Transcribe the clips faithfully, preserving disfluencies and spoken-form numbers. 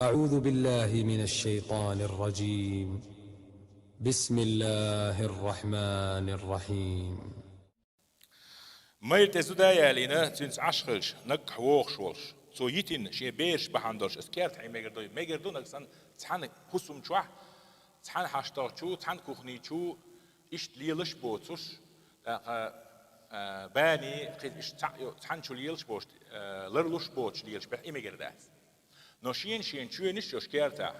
أعوذ بالله من الشيطان الرجيم. بسم الله الرحمن الرحيم. Майра тӀе зуда ялийна, цуьнца Ӏаш хилча, наггахь вогӀуш волуш, цо йитина шен бераш бахьана долуш, аса керта хьийна мегар ду, мегар ду нагахь санна цхьана хӀусам чохь, цхьана хьаштагӀчу, цхьана кухни чу, иштта лелаш а боцуш, тӀаккха, а, бани, кхин иштта цхьаъ йо-, цхьана чу лелаш а боцуш, а, ларлуш а боцуш лелаш бехь и мегар дац. Но шена-шена чоьнаш йолуш кертахь,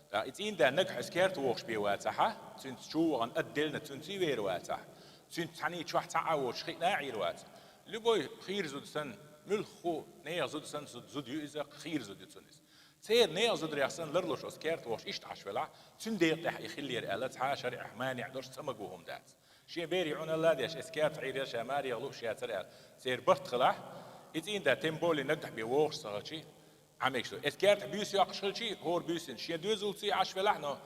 тӀаккха и цӀийнда нагахь аса керта вогӀуш бен вацахьа, цуьнца чу вахана отдельно цуьнца и вер вацахь, цуьнца цхьаьний чохь цхьа а воцуш хиъна а Ӏийр вац. Любой хийра зуда санна, муьлхха нехан зуда санна зуда, зуда ю иза, хийра зуда ю цунна иза. Церан нехан зударех санна ларлуш аса керта вогӀуш иштта Ӏаш велахь, цуьнан декъа тӀехь и хиллера аьлла, цхьа а шариӀатехь маьнеӀ долуш цӀа магу хӀума дац. Шен берийн Ӏуналла а деш, аса керта Ӏийр яра ша, маре яха лууш яцара аьлла, церан барт хилахь, и цӀийнда тем более наггахь бен вогӀуш ца хилча, Ӏа мегаш ду. Аса керта буьйса йоккхуш хилчий, хӀора буьйсанна шен доьзалций Ӏаш велахь, но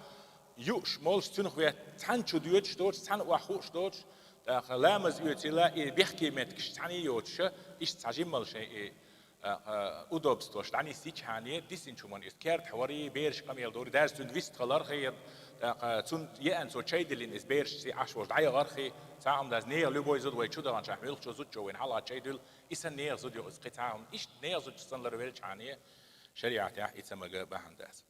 юуш, молуш цуьнах вет, цхьана чу доьдуш доцуш, цхьана охьахууш доцуш, тӀаккха ламаз оьцийла, и бехке меттигаш цхьаьний йоцуша, иштта цхьа жиммал шайн и, тӀаккха, удобствош дӀанисйичхьане, дисинчу хӀуманна иза керта варий, бераш къамел дорий, даьржа цуьнан вист хилархий, тӀаккха, цунна еана цо чай диллина иза берашций Ӏаш волуш дӀаяхархий, цхьа а хӀума дац, нехан любой зуда вай чу даханчохь, муьлххачу зудчо вайна хьалха чай дуьллу, и санна нехан зуда йо иза кхин цхьа а хӀума, иштта нехан зудчу санна лар велчхьане, шариӀатехь и ца мага бахьана дац.